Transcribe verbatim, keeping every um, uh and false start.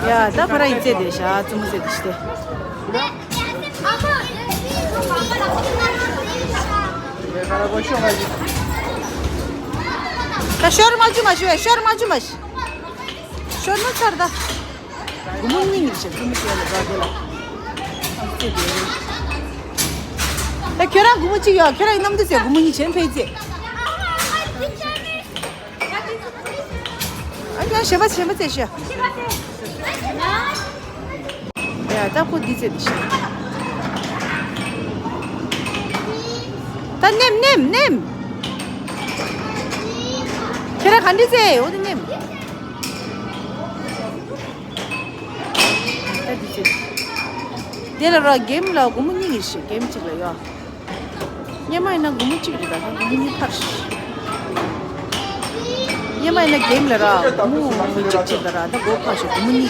ཡ་ད་ཁོ་རང་ཡིག་ཚད་དེ་ཤ་བཙུན་མོ་ཚད་དེ་ཤི་དེ། ད་ཤོར་མ་བཅུ་མ་ཤི་བས་ཤོར་མ་བཅུ་མ་ཤི། ཤོར་ན་ཚར་ད། སྒོར་མོ་གཉིས་ཉིག་ཤི་བཙུན་མོ་ཤི་ཡ་ལ་དགའ་དེ་ལ། ཡིག་ཚད་དེ། ད་ཁྱོད་རང་སྒོར་མོ་གཅིག་ཡོད་ཁྱོད་རང་ཡིན་ནམ་དུ་ཟེར་སྒོར་མོ་གཉིས་བྱེད་ཕེ་ཚེ། ཨ་ཀྱང་ཞེ་པ་ཞེ་པ་ཚེ་ཤོ། ཡ་ད་ཁོ་འདི་ཚེ་འདི་ཤོ། ད་ནེམ་ནེམ་ནེམ། ཁྱེད་རང་ག་འདི་ཚེ་འོ་དེ་ནེམ། ད་འདི་ཚེ། དེ་ལ་ར་གེམ་ལ་སྒོར་མོ་གཉིས་ཀྱི་ཤོ་གེམ་གཅིག་ལ་ཡོད། སྔོན་མ་ཡིན་ན་སྒོར་མོ་གཅིག་རེད་ད་ད་སྒོར་མོ་གཉིས་ཕར་ཤི། སྔོན་མ་ཡིན་ན་གེམ་ལ་ར་སྒོར་མོ་གཅིག་གཅིག་ལ་ར་ད་སྒོར་ཕར་ཤི་སྒོར་མོ་གཉིས།